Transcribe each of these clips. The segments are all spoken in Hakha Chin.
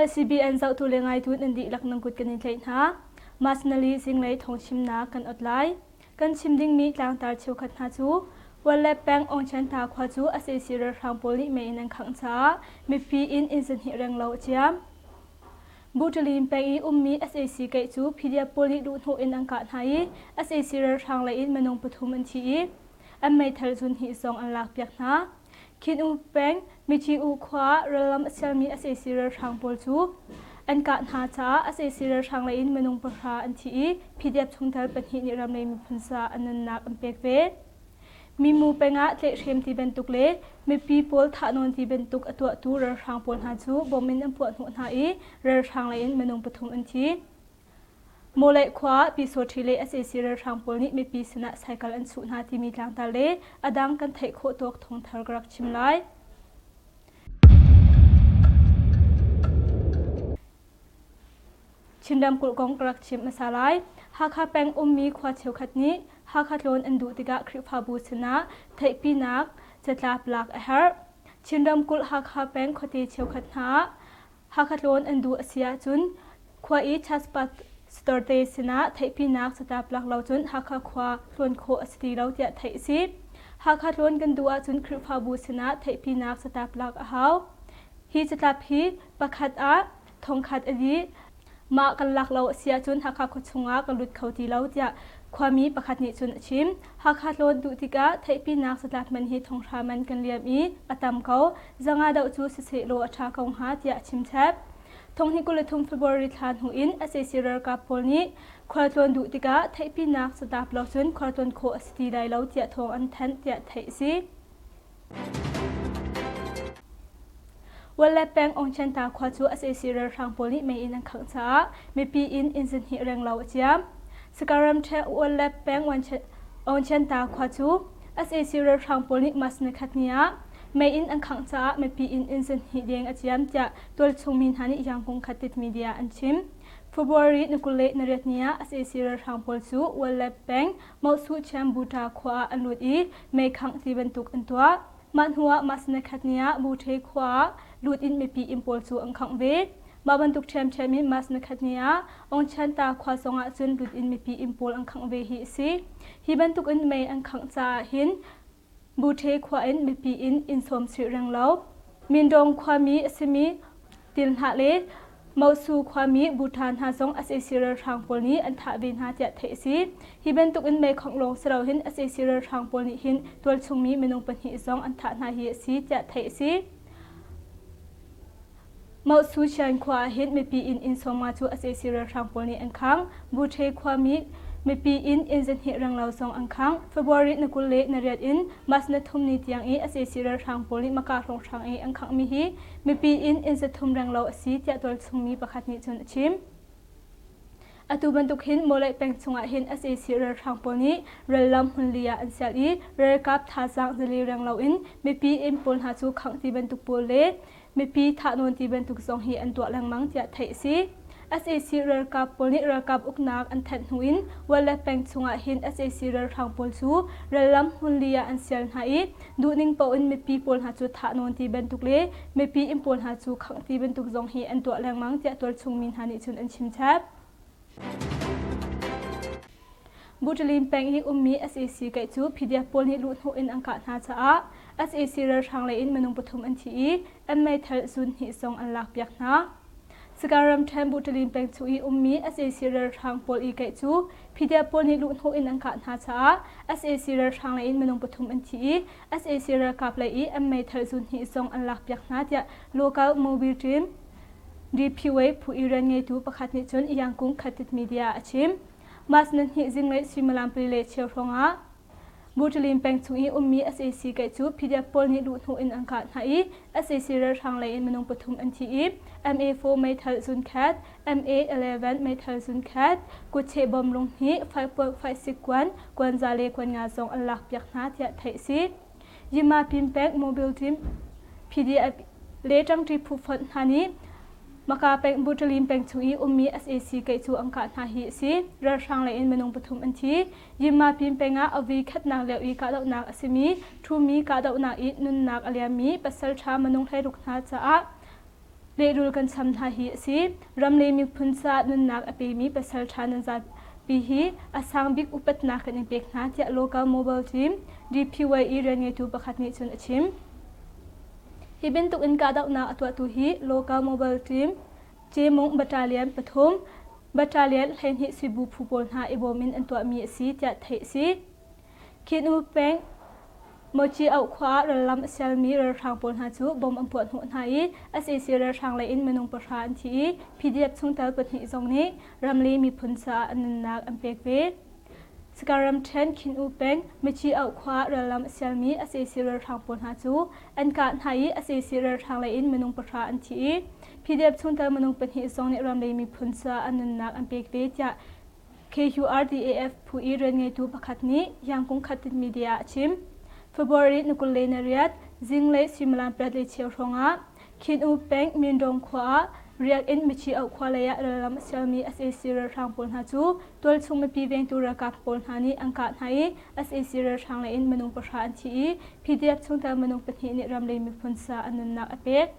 LCBN zohtu le ngaitu nan dihlak nan kut kan in tlaih hna. Masnali zinglei thawngchimnak kan ot lai. Kan chim dingmi tlangtar cheukhat hna cu Wallep peng Ongchanta khua cu sac ralhrang pawl nih mei in an khangh caah mipi inn inn zahnih renglo a ciam. Buṭalin peng i ummi sac keih cu PDF pawl nih luhhnawh in an kah hna i sac ralhrang lei in minung pathum an thi i an meithal zun hnih zong an lakpiak hna. Khin-U peng Mici-U khua ah rallam a sialmi sac ralhrang pawl cu an kah hna caah sac ralhrang lei in minung pahra an thi i PDF chungtel pahnih nih ramlei miphun caah an nunnak an pek ve. Mimu peng ah tlaihhrem ti bantuk le mipi pawl thahnawn ti bantuk a tuahtu ralhrang pawl hna cu bom in an puahhnawh hna i ralhrang lei in minung pathum an thi. Mawleih khua ah Pyisawṭhi le sac ralhrang pawl nih mipi sinah cycle an chuh hna timi tlangtar le a dang kan theih khawh tawk thawngthar ka rak chim lai. Chin ramkulh kong ka rak chim hmasa lai. Hakha peng ummi khua cheukhat nih Hakha tlawn an duh tikah Khrihfabu sinah theihpinak catlap lak a herh. Chin ramkulh Hakha peng khuate cheukhat hna ah Hakha tlawn an duh a si ahcun khua i church pastor te sinah theihpinak catlap lak lo cun Hakha khua tlawn khawh a si ti lo tiah theih a si. Hakha tlawn kan duh ahcun Khrihfabu sinah theihpinak catlap lak a hau. Hi catlap hi pakhat ah thongkhat a dih. Mah kan lak lo a si ahcun Hakha khua chungah ka lut kho ti lo tiah khuami pakhat nih cun a chim. Hakha tlawn duh tikah theihpinak catlap man hi thonghra man kan liam i a tam ko. Zanga doh cu sisehlaw a ṭha ko hnga tiah a chim chap. Thonghnih 23 February thla hnu in sac ralkap pawl nih khualtlawn duh tikah theihpinak catlap lo cun khualtlawn khawh a si ti lai lo tiah thawng an thanh tiah theih a si. Wallep peng Ongchenta khua cu sac ralhrang pawl nih mei in an khangh caah mipi inn inn zahnih renglo a ciam. Sakaram Wallep peng Ongchenta khua cu sac ralhrang pawl nih March nikhat ni ah mei in an khangh caah mipi inn inn zahnih deng a ciam tiah tualchung mi hna nih Yangkung Khatit media an chim. February ni 28 ni ah sac ralhrang pawl cu Wallep peng Mohsuhchiam Buṭa khua ah an lut i meikhangh ti bantuk an tuah. Mah hnuah Masnakhat ni ah Buthe khua ah lut in mipi inn pawl cu an khangh ve. Mah bantuk ṭhiamṭhiam in Masnakhat ni ah Ongchanta khua zongah cun lut in mipi inn pawl an khangh ve hi a si. Hi bantuk in mei an khangh caah hin Buthe khua in mipi inn inn sawm sih reng lo. Mindong khuami a simi Tilhnah le Mosu khuami Bhutan hna zong sac ralhrang pawl nih an thah ve hna tiah theih a si. Hi bantuk in meikhongh lawng si loin sac ralhrang pawl nih hin tualchungmi minung pahnih zong an thah hna hi a si tiah theih a si. Mosu Shan khua ah hin mipi inn inn sawmnga cu sac ralhrang pawl nih an khang. Buthe khuami mipi inn inn zahnih renglo zong an khang. February na 28 in March na thum ni tiang i sac ralhrang pawl nih Maka hrawnghrang i an khanghmi hi mipi inn inn zathum renglo a si tiah tualchungmi pakhat nih cun a chim. Atu bantuk hin Mawleih peng chungah hin sac ralhrang pawl nih rallam hmunli ah an sial i ralkap thazaang zali renglo in mipi inn pawl hna cu khangh ti bantuk pawl le mipi thahnawn ti bantuk zong hi an tuah lengmang tiah theih a si. Sac ralkap pawl nih ralkap uknak an thanh hnu in Wallek peng chungah hin sac ralhrang pawl cu rallam hmunli ah an sial hna i duhning paoh in mipi pawl hna cu thahnawn ti bantuk le mipi inn pawl hna cu khangh ti bantuk zong hi an tuah lengmang tiah tualchung mi hna nih cun an chim chap. Buṭalin peng i ummi sac kaih cu PDF pawl nih luhhnawh in an kah hna caah sac ralhrang lei in minung pathum an thi i an meithal zun hnih zong an lakpiak hna. Sagaing ramṭhen Buṭalin peng chung i ummi sac ralhrang pawl i kaih cu PDF pawl nih luhhnawh in an kah hna caah sac ralhrang lei in minung pathum an thi i sac ralkap lei i an meithal zun hnih zong an lakpiak hna tiah local mobile team DPWA phu i rian ngeitu pakhat nih cun Yangkung Khatit Media a chim. March na hnih zinglei suimilam pali le cheu hrawngah Buṭalin peng chung i ummi sac kaih cu PDF pawl nih luhhnawh in an kah hna i sac ralhrang lei in minung pathum an thi i MA4 meithal zunkhat, MA11 meithal zunkhat, kutcheh bom lung hnih, 5.56 kuan, kuanza le kuannga zong an lakpiak hna tiah theih a si. Yimapin peng mobile team PDF le ṭangṭi phu fonh hna nih Maka peng Buṭalin peng chung i ummi sac kaih cu an kah hna hi a si. Ralhrang lei in minung pathum an thi. Yimapin peng ah a vui khatnak lio i kahdohnak a simi Ṭhumi kahdohnak i nunnak a liammi pasalṭha minung 16 hna caah. Lehrul kan cham hna hi a si. Ram le miphun caah nunnak a pemi pasalṭha nan zapi hi a sang bik upatnak kan in pek hna tiah local mobile team DPYE rianngeitu pakhat nih cun a chim. Hi bantuk in kahdohnak a tuahtu hi local mobile team Cemung Battalion pathum, Battalion 12 Suibu phu pawl hna i bawm in an tuahmi a si tiah theih a si. Khin-U peng Mochi-auh khua ah rallam a sialmi ralhrang pawl hna cu bom an puah hnawh hna i sac ralhrang lei in minung pahra an thi i PDF chungtel pahnih zong nih ram le miphun caah an nunnak an pek ve. Sagaing ramṭhen Khin-U peng Mochi-auh khua ah rallam a sialmi sac ralhrang pawl hna cu an kah hna i sac ralhrang lei in minung pahra an thi i PDF chungtel minung pahnih zong nih ram le miphun caah an nunnak an pek ve tiah KURDAF phu i rianngeitu pakhat nih Yangkung Khatit Media ah a chim. February ni 28 zinglei suimilam pariat le cheu hrawngah Khin-U peng Mindong khua ah riak in Michi Auh khua lei ah ralram a sialmi sac ralhrang pawl hna cu tualchung mipi vengtu ralkap pawl hna nih an kah hna i sac ralhrang lei in minung pahra an thi i PDF chungtel minung pahnih nih ram le miphun sa an nunnak a pek.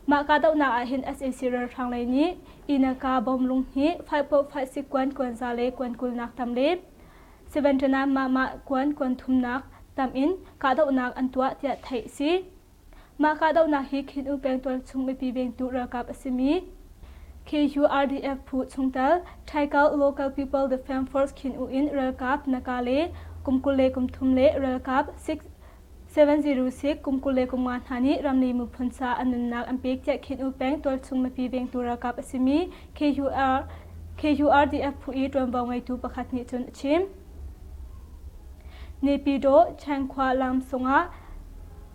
Mah kahdohnak ah hin sac ralhrang lei nih Inaka bawmlung hi faipoh faisik kuan kuanza le kuan kulnak tam le Seventana mah kuan kuan thumnak tam in kahdohnak an tuah tiah theih a si. Mah kahdohnak hi Khin-U peng tualchung mipi vengtu ralkap a simi KURDF phu chungtel Thaikal Local People Defense Force Khin-U in ralkap Naka le kum 23 le ralkap 6 706 kum 25 hna nih ramli miphun ca an nunnak an pek tiah Khin U peng tualchung mipi vengtu ralkap a simi KUR KURDF phu i ṭuanvo ngeitu pakhat nih cun a chim. Naypyidaw Changkhua lam sungah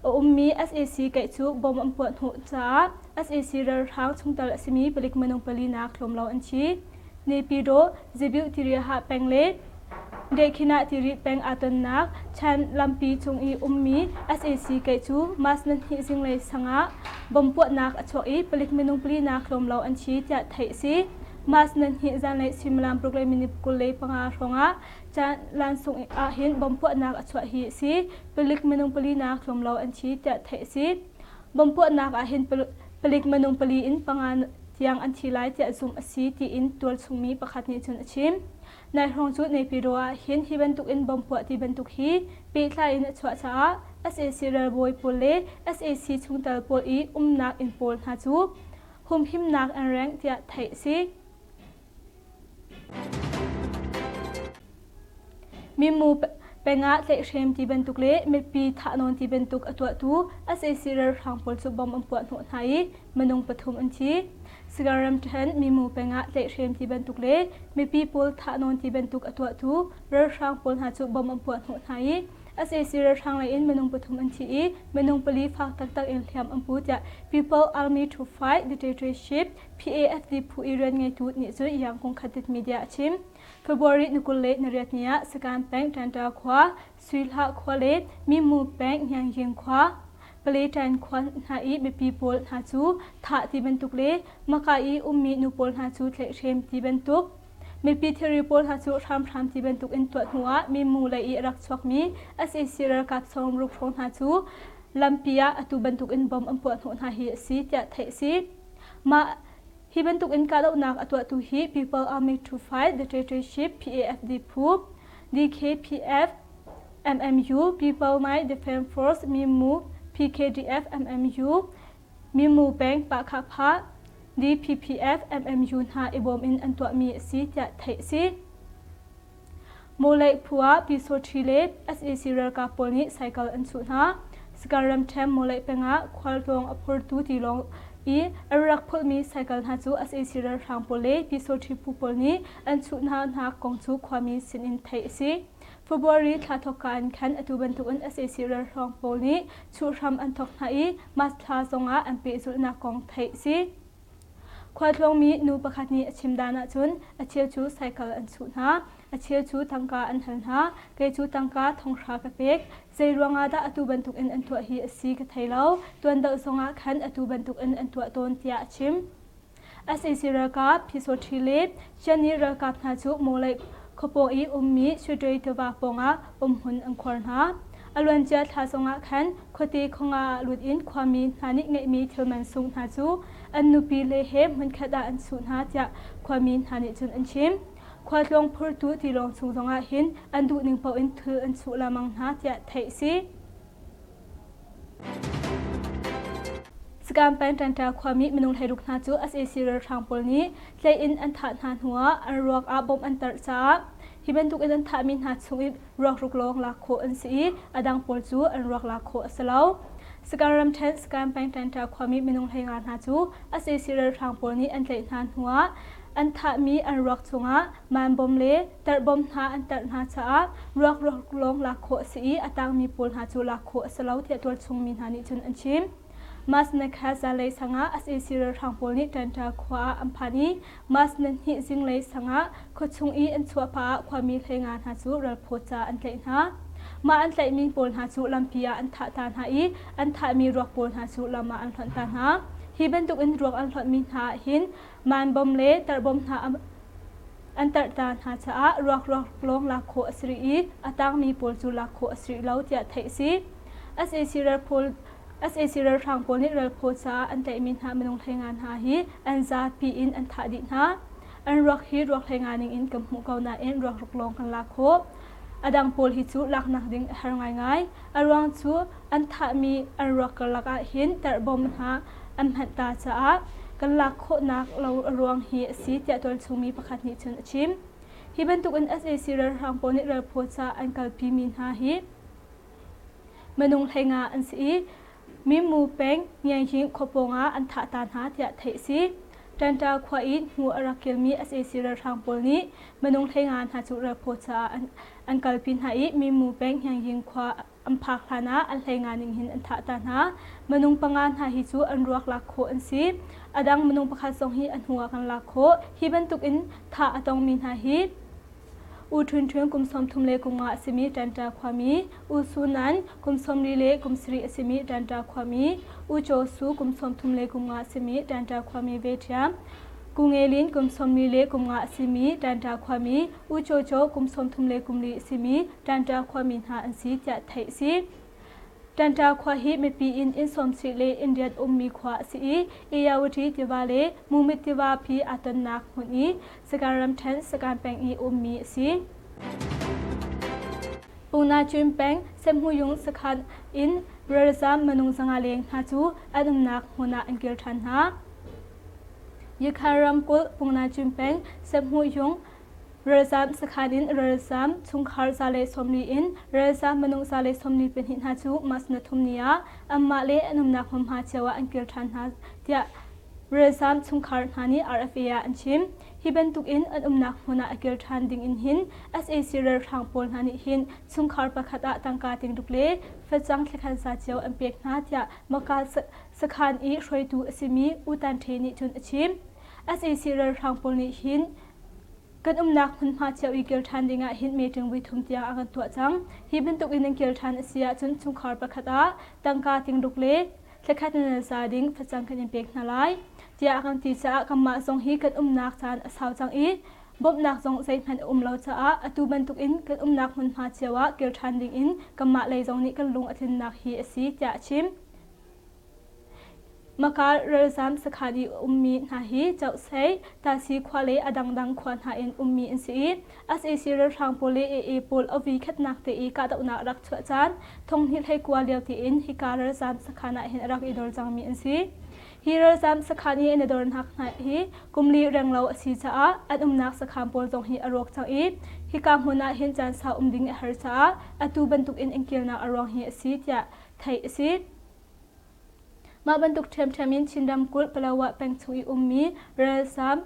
a ummi sac keih cu bom an puah hnawh caah sac ralhrang chungtel a simi palik minung pali nak tlawm lo an thi. Naypyidaw Zibiu Tiriahah peng le Dehkhinah Tiri peng aa tonnak Chan lampi cung i ummi sac keih cu March nihnih zinglei sang ah bom puahnak a chuak i palik minung palinak tlawm lo an thi tiah theih a si. March nihnih zanlei suimilam paruk le minute 25 hrawngah Chan lansung ahhin bom puahnak a chuah hi a si. Palik minung palinak tlawm lo an thi tiah theih a si. Bom puahnak ahhin palik minung pali in panga tiang an thi lai tiah zumh a si tiin tualchungmi pakhat nih cun a chim. Nai hrawng cu Naypyidaw ah hin hi bantukin bom puah ti bantuk hi pehtlai in a chuah caah sac ralbawi pawl le sac chungtel pawl i umnak inn pawl hna cu humhimnak an rengh tiah theih a si. Mimu pengah tlaihhrem ti bantuk le mipi thahnawn ti bantuk a tuahtu sac ralhrang pawl cu bom an puah hnawh hna i minung pathum an thi. Sigar ramṭhen mimu pengah tlaihhrem ti bantuk le mipi pawl thahnawn ti bantuk a tuahtu ralhrang pawl hna cu bom an puah hnawh hna i sac ralhrang lei in minung pathum an thi i minung pali fak taktak in hliam an pu tiah People Army to Fight Dictatorship PAFD phu i rianngeitu nih cun Yangkung Khatit Media a chim. February ni 28 ni ah Sakan peng Tanta khua, Suihlah khua le Mimu peng Hniangying khua, Paletine khua hna i mipi pawl hna cu thah ti bantuk le Maka i ummi nu pawl hna cu tlaihhrem ti bantuk mipi thilri pawl hna cu hramhram ti bantuk in tuah hnu ah mimu lei i a rak chuakmi sac ralkap sawmruk hrawng hna cu lampi ah atu bantuk in bom an puah hnawh hna hi a si tiah theih a si. Mah hi bantuk in kahdohnak a tuahtu hi People Army to Fight Dictatorship PAFD phu DKPF MMU People Might Defense Force Mimu PKDF MMU Mimu peng Pahkhahphah DPPF MMU hna i bawm in an tuahmi a si tiah theih a si. Mawleih phu ah Pyisawṭhi le sac ralkap pawl nih cycle an chuh hna. Sagaing ramṭhen Mawleih peng ah khualtlawng a phortu tilawng i an rak phurhmi cycle hna cu sac ralhrang pawl le Pyisawṭhi phu pawl nih an chuh hna nak kong cu khuami sinin theih a si. February thla thawkka in khan atu bantukin sac ralhrang pawl nih chuhhram an thawk hna i March thla zongah an pehzulhnak kong theih a si. Khualtlawngmi nu pakhat nih a chim dan ahcun a cheu cu cycle an chuh hna, a cheu cu tangka an hal hna, kei cu tangka thonghra ka pek. Zei ruangah dah atu bantukin an tuah hi a si ka thei lo. Tuan deuh zongah khan atu bantukin an tuah tawn tiah a chim. Sac ralkap Pyisaw le Chinese ralkap hna cu Mawleih khuapawng i ummi Sutray tiva pawngah umhmun an khuar hna. A luancia thla zongah khan khuate khuanga ah lut in khuami hna nih ngeihmi thil mansung hna cu an nupi le he hmunkhat ah an chuh hna tiah khuami hna nih cun an chim. Khualtlawng phurtu tilawng chung zongah hin an duhning paoh in thil an chuh lengmang hna tiah theih a si. Sakaam peng Ṭanṭa khuami minung 16 hna cu sac ralhrang pawl nih tlaih in an thah hna hnuah an ruak ah bomb an tarh caah hi bantuk in an thahmi hna chung i ruakruk lawng lak khawh an si i a dang pawl cu an ruak lak khawh a si lo. Sakaam ramṭhen Sakaam peng Ṭanṭa khuami minung 15 hna cu sac ralhrang pawl nih an tlaih hna hnuah an thahmi an ruak cungah manbom le tarhbom hna an tarh hna caah ruak ruak lawng lak khawh a si i a tangmi pawl hna cu lak khawh a si lo tiah tualchung mi hna nih cun an chim. Mas na kha zanlei sangah sac ralhrang pawl nih Ṭanṭa khua ah an phan i Mas na hnih zinglei sangah khuachung i an chuah pah ah khuami 15 hna cu ralphaw ca an tlaih hna. Mah an tlaihmi pawl hna cu lampi ah an thah ta hna i an thahmi ruak pawl hna cu lam ah an hlonh ta hna. Hi bantukin ruak an hlonhmi hna ah hin manbom le tarhbom hna an tarh ta hna caah ruak ruak lawng lak khawh a si rih i a tangmi pawl cu lak khawh a si rih lo tiah theih a si. sac ralpawl sac ralhrang pawl nih ralphaw caah an tlaihmi hna minung 15 hna hi an zapi in an thah dih hna. An ruak hi ruak 15 ning in kan hmuh ko nain ruak ruk lawng kan lak khawh. A dang pawl hi cu laknak ding a har ngaingai. A ruang cu an thahmi an ruak karlak ah hin tarhbom hna an hmanh ta caah kan lak khawhnak lo a ruang hi a si tiah tualchungmi pakhat nih cun a chim. Hi bantukin sac ralhrang pawl nih ralphaw ca an kalpimi hna hi minung 15 an si i Mimu peng Ngianghing khua pawngah an thah ta hna tiah theih a si. Ṭanta khua i hnu a rak kilmi sac ralhrang pawl nih minung 15 hna cu ralphaw caah an, an kalpi hna i Mimu peng Hniangying khua an phak hlanah an 15 ning hin an thah ta hna. Minung panga hna hi cu an ruak lak khawh an si. A dang minung pakhat zong hi a hnu ah kan lak khawh. Hi bantukin thah a tongmi hna hi U Htun Htun kum 33 a simi Ṭanta khuami, U Su Nan kum 43 a simi Ṭanta khuami, U Chaw Su kum 33 a simi Ṭanta khuami ve ṭhiam, Ku Nge Lin kum 43 a simi Ṭanta khuami, U Chaw Chaw kum 34 a simi Ṭanta khuami hna an si tiah theih a si. Ṭanta khua hi mipi in inn sawmsarih le inn riat ummi khua a si i Ayeyawady tiva le Mumit tiva phi aa tonnak hmun i Sagan ramṭhen Sagan peng i ummi a si. Pungnacun peng Semhmuyung sakhan in ralzam minung 500 leng hna cu an umnak hmun ah an kir ṭhan hna. Yakhar ramkulh Pungnacun peng Semhmuyung Ralzam sakhan in ralzam chungkhar 140 in ralzam minung 142 hna cu March na thum ni ah anmah le an umnak hmunhma cio ah an kir ṭhan hna tiah ralzam chungkhar hna nih RFA ah an chim. Hi bantuk in an umnak hmun ah a kir ṭhan ding in hin sac ralhrang pawl hna nih hin chungkhar pakhat ah tangka tingruk le facang thlakhan sa cio an pek hna tiah Maka sakhan i hruaitu a simi U Tan Htwe nih cun a chim. Sac ralhrang pawl nih hin Kan umnak hmunhma cio i kir ṭhan dingah hin meeting voithum tiang a kan tuah cang. Hi bantuk in nan kir ṭhan a si ahcun chungkhar pakhat ah tangka tingruk le thlakhat nan za ding facang kan in pek hna lai tiah a kan ti caah kanmah zong hi kan umnak caan a sau cang i bawmhnak zong zeihmanh a um lo caah atu bantuk in kan umnak hmunhma cio ah kir ṭhan ding in kanmah lei zong nih kan lung a tlinnak hi a si tiah a chim. Maka ralzam sakhan i a ummi hna hi Chohsei, Tasi khua le a dangdang khua hna in ummi an si i sac ralhrang pawl le AA pawl a vui khatnak te i kahdohnak a rak chuah caan thonghnih hleikua lio tiin hika ralzam sakhan ah hin a rak i dor cangmi an si. Hi ralzam sakhan i an i dornak hna hi kumli renglo a si caah an umnak sakhan pawl zong hi a rawk cang i hika hmun ah hin caan sau um ding a har caah atu bantukin an kirnak a ruang hi a si tiah theih a si. Mah bantuk ṭhiamṭhiam in Chin ramkulh Palawa peng chung i ummi ralzam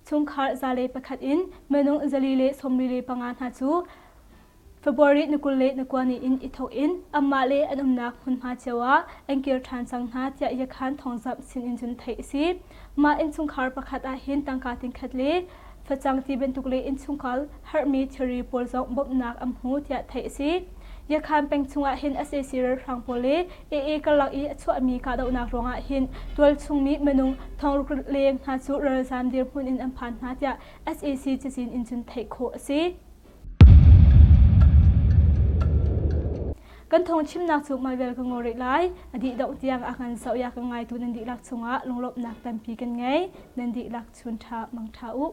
chungkhar 101 in minung 445 hna cu February ni 29 ni in i thawk in anmah le an umnak hmunhma cio ah an kir ṭhan cang hna tiah Yakhan thawngzamh sin in cun theih a si. Mah innchungkhar pakhat ah hin tangka tingkhat le facang ti bantuk le innchungkhar herhmi thilri pawl zong bawmhnak an hmu tiah theih a si. Yakhan peng chungah hin sac ralhrang pawl le AA karlak i a chuahmi kahdohnak ruangah hin tualchung mi minung thongruk leng hna cu ralzam dirhmun in an phan hna tiah sac cazin in cun theih khawh a si. Kan thawngchimnak cu malvel ka ngaw rih lai. A dih dongh tiang a kan zoh ya ka ngaitu nan dihlak chungah lunglawmhnak tampi kan ngei. Nan dihlak chun ṭha mang ṭha u.